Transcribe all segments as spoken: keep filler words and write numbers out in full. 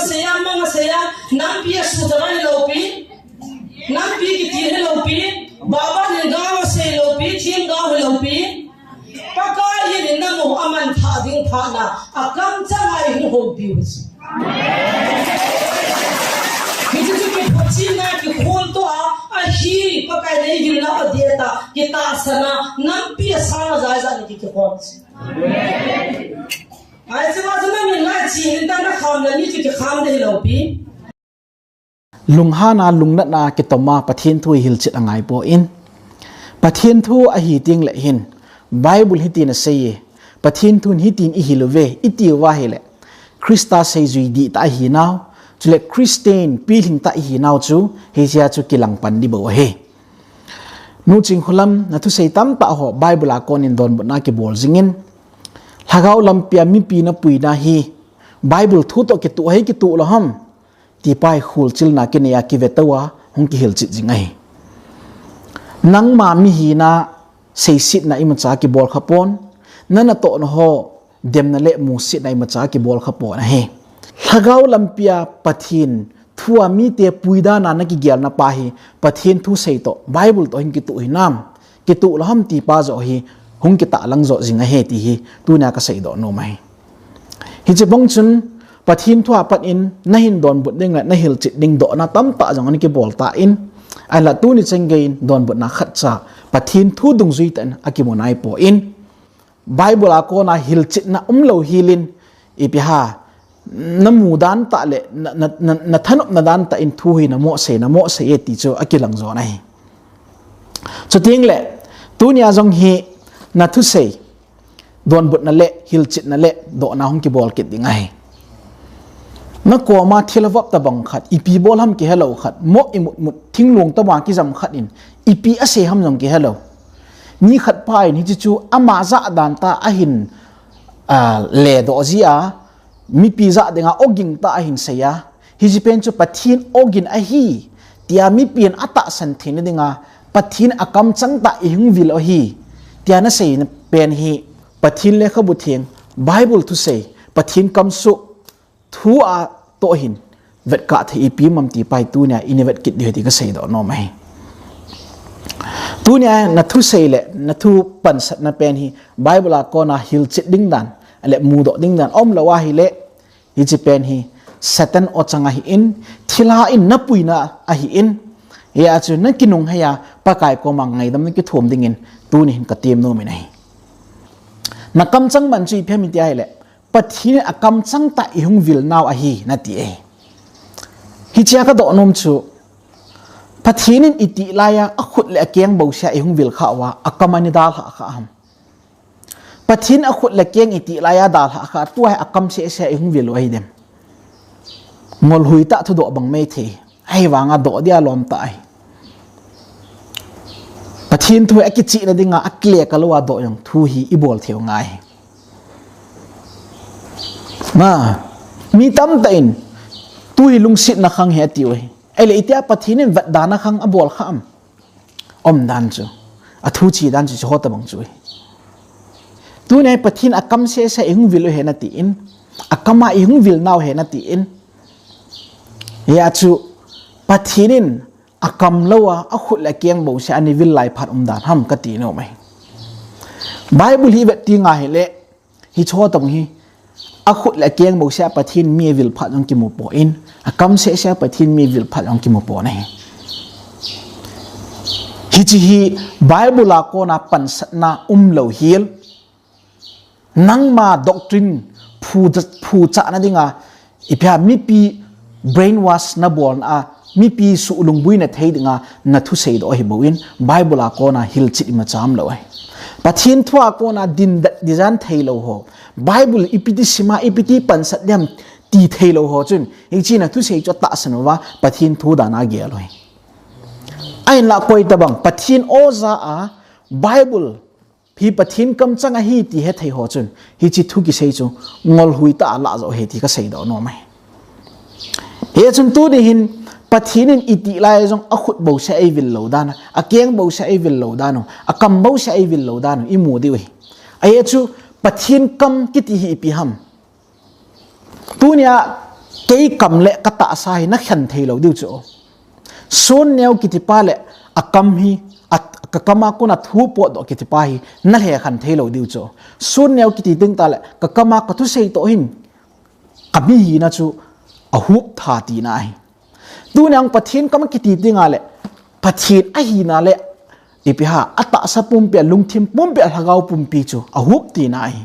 Seia, mang a seia, nampi a suta rai lopi, nampi kiti hi lopi, baba nin gao a sei lopi, thim gao hi lopi. Pakai hi nin namu aman tha ding pha na, a kam chang ai hung hon piu. Hichu chu kiphachina, kikhol to a, ahi, Pakai nei gilna a dieta, kitahsana, nampi a sa na zai zai ki kikhol. Ai, chu ma chu na min lai chi, nin ta na kham la ni chu kikham de hi lopi. Lunghana, lungnatna kitoma Pathen thu hi hilchet angai poi. Pathen thu ahi ting le hin, Bible hiti na sei e, Pathen thun hitin i hil uve, i ti uva hi le, Krista seijui dih ta ahi nau, chule Christian pilhing ta ahi nau chu, hichea chu kilang pan di bou ahi. Nu Chingkholam, na thusei tamtah ho, Bible a konin donbutna kibol jingin, lhagao lampia mipi na puina hi, Bible thu to kitu hei kitu lo ham. Tipa hi khulchilna kinei a kive to a, hung kihilchet jing ahi. Nangma mihina seisetna imacha kibol kha pon, na natohna ho demna le musetna imacha kibol kha pon ahi. Lhagao lampia Pathen thu a mite puidana na kigelna pa hi, Pathen thu sei to, Bible to hin kitu hinam. Kitu lo ham tipa jo hi, hung kitahlang jo jing ahi ti hi, tunia ka seidoh nom ahi. Hiche bang chun, Pathen thu a pat in, na hin donbut ding le, na hilchet ding dohna tamtah jong ana kibol tan, ahinla tuni chengin donbutna khatcha, Pathen thu dungjui tah in akimu nai poi. Bible a kona hilchetna umlou hilin, ipi ham, na mudan tah le, na, na, na, na thanopna dan tah in thu hi na mohsei, na mohsei e ti chu akilang jo ahi. Chuteng le, tunia jong hi na thusei, donbutna le, hilchetna le, dohna hung kibol kit ding ahi. Na koma thil avop tabang khat, ipi bol ham kihelou khat, moh imut mut, thinglung tabang kijam khat in, ipi asei ham jong kihelou. Mi khat pa in hiche chu ama jah dan tah ahin, a, ledoh jia, mipi jah dinga ogin tah ahin sei a, hiche pen chu Pathen ogin ahi, tia mipi in atahsan theina dinga, Pathen a kamchang tah ihung vil u ahi, tia na seina pen hi, Pathen lekhabu theng, Bible thusei, Pathen kamsuh, thu a toh hin, vetkah thei ipi um am ti pa hi tunia i nei vet kit diu ahi ti ka seidoh nom ahi. Tunia na thusei le, na thu pansatna pen hi, Bible a kona hilchet ding dan, ale mudoh ding dan, umlou ahile, hiche pen hi, Satan ochang ahin, thilha in na puina ahin, hia chu na kinunghei a, Pakai koma ngaidam na kithum dingin, tuni hin ka tem nom in ahi. Na kamchang man chu ipi ham iti ahile, Pathen in a kamchang tah ihung vil nau ahi, nati e. Hichea ka doh nom chu, Pathen in itih laiya, akhut le akeng bousea ihung vil kha uva, akam ana dalha kha ham. Pathen in akhut le akeng itih laiya dalha kha, tua hi akam sehsea ihung vil u ahi dem. Ngolhui tah thudoh bang mei thei. Ahivanga doh dia lom tah ahi. Pathen thu hi akichihna dinga akile kalou a doh jong thu hi ibol thei u ngai. Na, mi tamtah in, tu hi lungsetna khang ahi atiu ahi. Ahile itia Pathen in vetdana khang abol kha am. Umdan chu. Athu chi dan chu, chu ho tabang chu ahi. Tunia Pathen a kam sehsea ihung vil u ahi nati in. Akam a ihung vil nau ahi nati in. Hia chu Pathen in akam lou a, akhut le akeng bousea ana vil lai phat umdan ham kati nom ahi. Bible hi vet teng ahile, hiche ho tabang hi, akhut le akeng bousea Pathen mi avil phat jong kimu poi, akam sehsea Pathen mi avil phat jong kimu poi ahi. Hiche hi Bible a kona pansatna umlou hel, nangma doctrine phu, phuchahna dinga, ipi ham mipi brainwash na bolna a, mipi sulungbui na thei dinga, na thusei doh ahi bou in, Bible a kona hilchet imacha umlou ahi. Pathen thu a kona dindet dijan theilou ho, Bible ipi ti sima, ipi ti pansat dem ti theilou ho chun, hiche na thusei chu atahsan uva, Pathen thu dan a agel u ahi. Ahinla koi tabang, Pathen oja a, Bible hi Pathen kamchang ahi ti hethei ho chun, hiche thu kisei chu ngolhui tah a alah jo ahi ti ka seidoh nom ahi. Hichun tuni hin Pathen in itih lai jong akhut bousea eivil lou dan u, akeng bousea eivil lou dan u, akam bousea eivil lou dan u, imu diu ahi. Ahi chu Pathen kam kiti hi ipi ham. Tunia Ei kam le katahsa hi nakhen thei lou diu chu. Sun Neo kitipa le akam hi, a, kakam a kona thu potdoh kitipa hi nalhekhen thei lou diu chu. Sun Neo kiti ding tale kakam a kathusei toh hin kami hina chu ahup tha tina ahi. Tuni a Pathen kam kiti dinga le Pathen ahina le ipi ham, atahsa pumpi, alungthim pumpi, alhagao pumpi chu ahup tina ahi.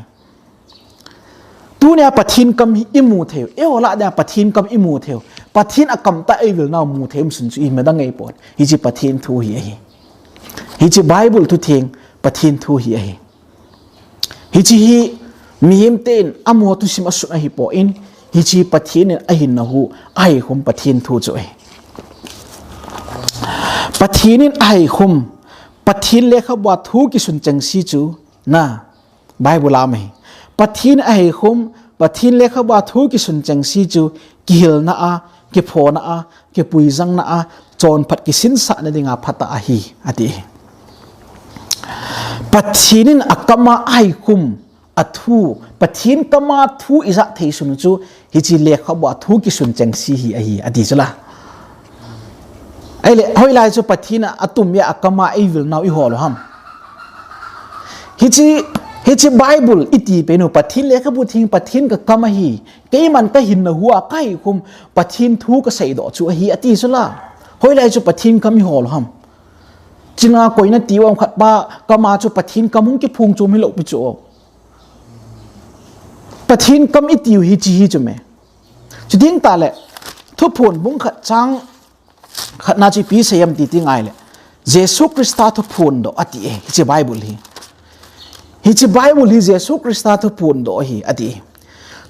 Tuni a Pathen kam hi imu thei u, eiho lah dia Pathen kam imu thei u, Pathen akam tah eivil nau mu thei um sun chu ima dang eipon. Hiche Pathen thu hi ahi. Hiche Bible thutheng Pathen thu hi ahi. Hiche hi mihem ten amaho thusim asun ahipon, hiche Pathen in ahinna hu, ahaikhum Pathen thu chu ahi. Pathen in ahaikhum, Pathen lekhabua thu kisun chengse chu, na, Bible a um ahi. Pathen ahaikhum, Pathen lekhabua thu kisun chengse chu, kihilna a, kiphona a, kipuijangna a, chonphat kisinsahna dinga phatah ahi, ati. Pathen in akam a ahaikhum, athu, Pathen kam a thu ija thei sun chu, hiche lekhabua thu kisun chengse hi ahi, ati chula. Ahile, hoilai chu Pathen a atum a akam a eivil nau ihol u ham. Hiche, hiche Bible iti pen u, Pathen lekhabu theng, Pathen kakam ahi, keiman kahinna hu a kahaikhum, Pathen thu kaseidoh chu ahi, ati chula. Hoilai chu Pathen kam ihol u ham. China koina ti um khat pa kam a chu Pathen kam hung kiphong chom hilou pi chu. Pathen kam iti u hiche hi chu me. Chu ding tale, Thuphon bung khat chang khatna chu ipi asei em titi ngai le, Jesu Christa thuphondoh ati e, hiche Bible hi. Hiche Bible hi Jesu Christa thuphondoh ahi, ati.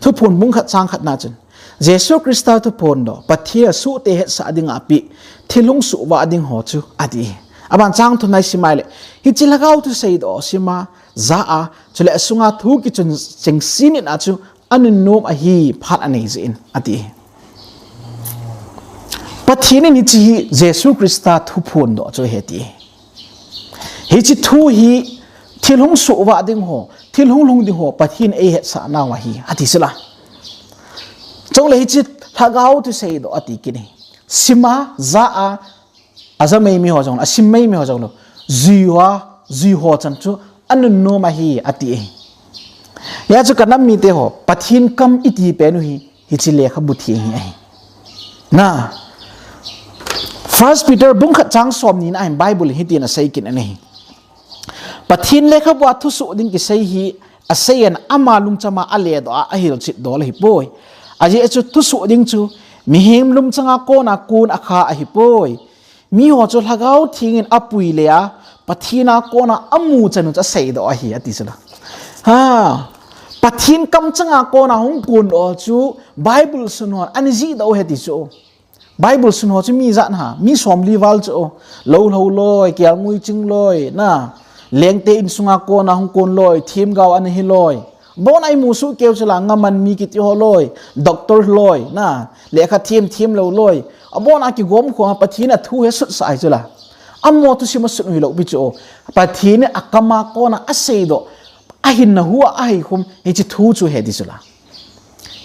Thuphon bung khat chang khatna chun, Jesu Christa thuphondoh, Pathen a suhte hetsah dinga apeh, thil hung suhvah ding ho chu, ati. Aban chang thumna isim a le, hiche lhagao thu seidoh sima, ja a, chule asunga thu kisun chengse nitna chu, anunnom ahi phat anei jeh in, ati. Pathen in hiche hi Jesu Christa thuphondoh chu ahi ati. Hiche thu hi thil hung suhvah ding ho, thil hung lhung ding ho, Pathen eihetsah nau ahi, ati sila. Chule hiche lhagao thu seidoh ati kit hi. Sima, ja a, aja mai mi ho jong, asim mai mi ho jong lou. Jui ho, jui ho chan chu anunnom ahi, ati e. Hia chu ka nam mite ho, Pathen kam iti pen u hi, hiche lekhabu theng hi ahi. Na, First Peter bung khat chang somni na a hin Bible hitin asei kit in ahi. Pathen lekhabua thusoh ding kisei hi, asei in ama lungcham a aledoh a, ahilchet dol ahipoi. Ajeh chu thusoh ding chu, mihem lungchang a kona kon akha ahipoi. Miho chu lhagao theng in apui le a, Pathen a kona amu chan u chu aseidoh ahi, ati sila. Ha, Pathen kam chang a kona hung kondoh chu, Bible sun hon ana jihdoh u ahi ti chu. Bible sun ho chu mi ijat ham, mi somli val chu, lou lhou loi, kelngoi ching loi, na, lengte insunga kona hung kon loi, themgao ana hi loi. Abon a imu soh keu chu la, ngaman mi kiti ho loi, doctor loi, na, lekha them them lou loi. Abon a kigom khom a Pathen a thu hi asutsah ahi chu la. Amaho thusim asun u hilou pi chu. Pathen in akam a kona aseidoh, ahinna hu a ahaikhum, hiche thu chu ahi ti chu la.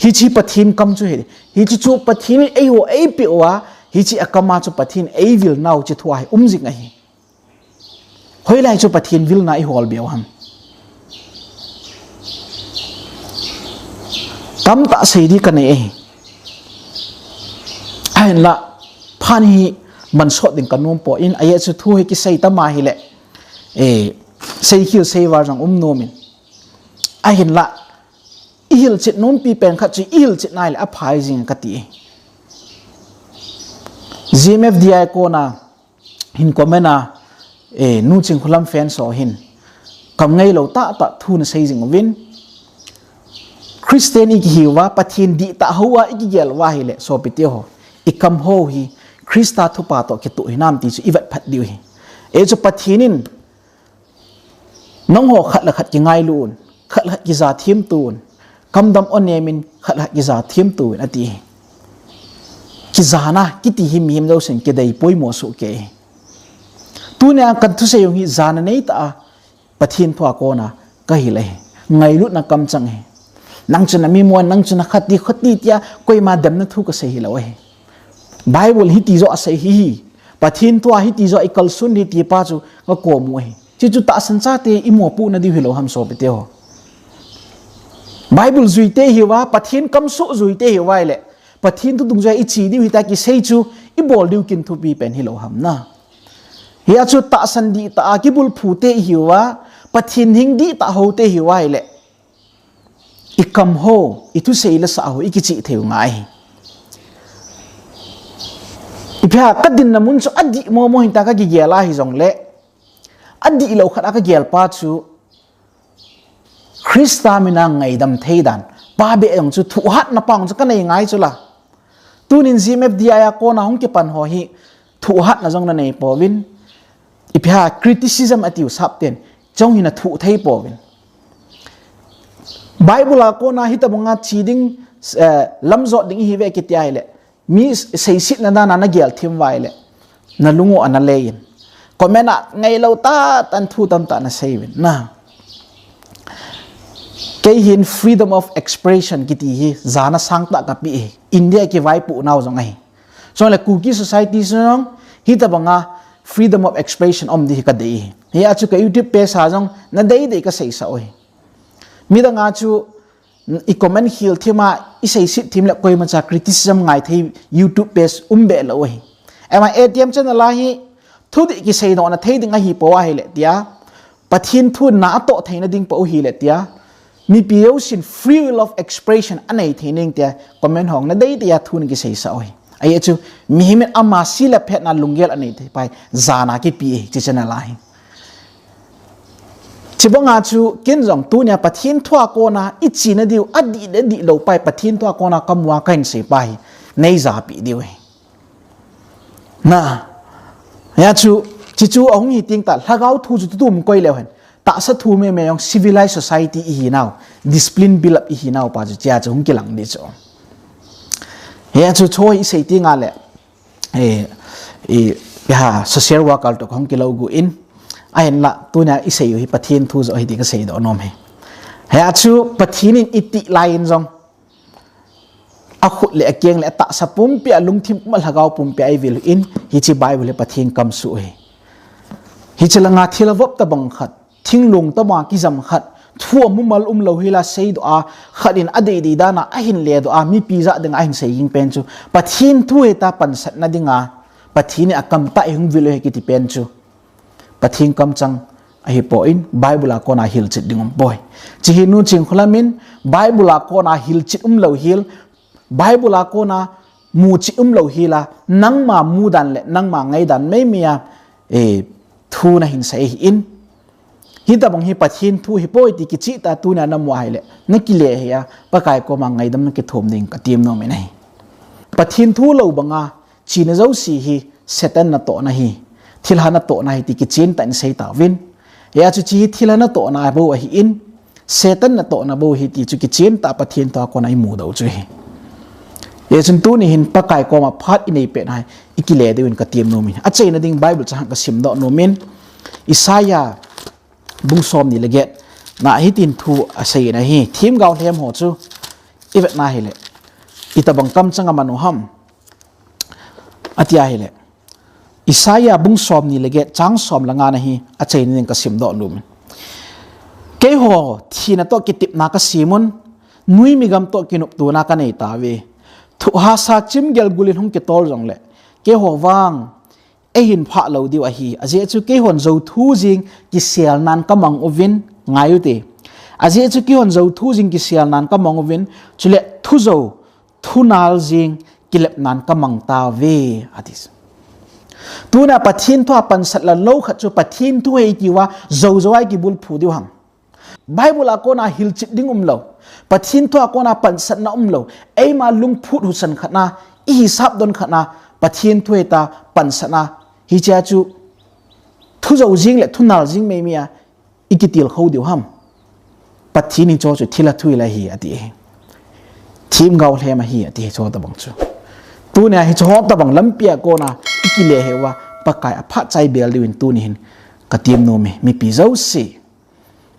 Hiche Pathen kam chu ahi. Hiche chu Pathen in eiho eipeh uva, hiche akam a chu Pathen in eivil nau chu thu ahi, um jing ahi. Hoilai chu Pathen vilna ihol be u ham. Tamtah sei ding kanei ahi. Ahinla, phat hi man sot ding kanom poi, ajeh chu thu hi kisei tam ahile, eh, sei khel sei val jong um nom in. Ahinla, ihilchet nompi pen khat chu ihilchet nai le aphai jing kati. G M F D I a kona hin comment a, eh, Nu Chingkholam fans ho hin kam ngailou tahtah thu ana sei jing uvin. Christian ikihi uva, Pathen dihtah hou a ikigel uva ahile, sopite ho, ikam ho hi Christa thupha toh kitoh hinam ti chu ivet phat diu ahi. Ajeh chu Pathen in Nangho khat le khat kingailu un, khat le khat kija themtu un, kamdam o nemin khat le khat kija themtu un ati. Kijana kiti hi mihem jousen kidei poimo soh kei. Tunia kathusei u hi jana neitah a Pathen thu a kona kahil ahi. Ngailutna kamchang ahi. Nang chu na mimo, nang chu na khati, khati tia koima demna thu kasei hilou ahi. Bible hiti joh asei hi hi. Pathen thu a hiti joh ikalson hi ti pa chu kakom u ahi. Chuchu tahsan chate imopohna diu hilou ham sopite ho. Bible juite hiuva, Pathen kamsoh juite hiuva ahile, Pathen thu dungjuia iche diu hita kisei chu ibol diu kin thupi pen hilou ham na. Hia chu tahsan dihtah a kibulphute ihiuva, Pathen hing dihtah houte hiuva ahile, ikam ho, ithusei le sah ho ikichih thei u ngai. Ipi ham, kadinna mun chu adih momo hinta kakigel a hijongle, adihlou khat a kagel pa chu Christa mina ngaidam thei dan, pa beh jong chu thuhatna pa jong chu kanei ngai chu la. Tunin G M F D I a kona hung kipan ho hi thuhatna jong nanei pouvin, ipi ham, criticism atiu sapten, chong hina thuh thei pouvin. Bible a kona hitobanga che ding, eh, lamjot ding ihiuve kiti ahile, mi seisetna dana nagel thim uva ahile, nalung u ana leiyin, comment a ngailou tahtah in thu tamtah nasei uvin na. Kei hin freedom of expression kiti hi jana sangtah kapeh hi, India kivaipoh nau jong ahi. Chule Kuki society sung jong hitobanga freedom of expression um ding hi kadei hi. Hia chu ka YouTube page a jong nadei dei kaseisah u ahi. Midang a chu icomment khel thim a, iseiset thim le koimacha criticism ngai thei YouTube page um beh lou ahi. Ama A T M channel a hi thudih kiseidohna thei ding ahipoi ahile tia, Pathen thu na atoh theina ding pou hile tia, mipi jousen free will of expression anei thei ning tia comment hong nadei tia thu nakiseisah u ahi. Ajeh chu mihem in ama se le phatna lunggel anei thei pa hi jana kipeh hi, hiche channel a hi. Chubanga chu ken jong tunia Pathen thu a kona ichena diu adih le adihlou pa hi, Pathen thu a kona kamu a kahin sei pa hi, neijapeh diu ahi. Na, hia chu, chuchu ahung hi teng tah, lhagao thu chu tutu um koi leu hen, tahsa thu meme jong civilized society ihinau, discipline build up ihinau pa chu, chea chu hung kilang ding chu. Hia chu chu isei teng ale, eh, eh, ha, social worker toh kahung kilou gu in, ahinla tunia isei u hi Pathen thu joh ahi ti kaseidoh nom e. Hia chu Pathen in iti laiyin jong, akhut le akeng le atahsa pumpia, alungthim puma, alhagao pumpia eivil in, hiche Bible hi Pathen kamsoh ahi. Hiche langa thil avop tobang khat, thinglhang tobanga kijam khat, thu amumal umlou hila seidoh a, khat in adeidei dana ahin ledoh a, mipi jah dinga ahin seijing pen chu Pathen thu hita pansatna dinga, Pathen in akamtah a ihung vil u ahi kiti pen chu Pathen kamchang ahipoi, Bible a kona hilchet ding umpoi. Chuhi nu Chingkholam in Bible a kona hilchet umlou hel, Bible a kona muchet umlou hela, nangma mudan le nangma ngaidan meimei a, eh, thu nahin sei ahin, hitobang hi Pathen thu hipoi ti kicheh tah a tunia namu ahile, nakile hih a, Pakai koma ngaidam nakithum ding katem nom in ahi. Pathen thu lou banga chena jouse hi Satan natohna ahi, thilha natohna ahi ti kichen tah in sei tauvin. Hia chu chuhi thilha natohna bou ahin, Satan natohna bou ahi ti chu kichen tah a Pathen thu a kona imudoh u chu ahi. Hijeh chun tuni hin Pakai koma phat inei pet na hi ikile diuvin katem nom in, achaina ding Bible chang kasimdoh nom in, Isaiah bung somni le get na hitin thu asei in ahi. Themgao lhem ho chu ivet na hile, itobang kamchang aman u ham, ati ahile, Isaiah bung somni le get chang som le nga na hi achaina ding kasimdoh nom in, keiho thina toh kitepna kasemun, noimi gam toh kinoptona kanei tauve. Thuhasa chimgel gul in hung kitol jongle, keiho vang eihin phah lou diu ahi. Ajeh chu keihon jou thu jing kiselnan kamang uvin, ngai ute. Ajeh chu keihon jou thu jing kiselnan kamang uvin, chule thujou, thunal jing kilepnan kamang tauve, ati. Tunia Pathen thu a pansat lou khat chu Pathen thu ahi tiuva jou jou a ikibulphu diu ham? Bible a kona hilchet ding umlou, Pathen thu a kona pansatna umlou, eima lungphut husan khat na, ihisap don khat na, Pathen thu hita pansatna, hichea chu thujou jing le thunal jing meimei a ikitilkhou diu ham? Pathen in hicheho chu thilha thu hila ahi ati e. Themgao lhem ahi ati e, hicheho tobang chu. Tunia hicheho tobang lampia kona ikile hih uva, Pakai a phat chai bel diuvin tuni hin katem nom e, mipi jouse.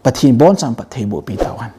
Pathen in abonchan phattheiboh pi tauhen.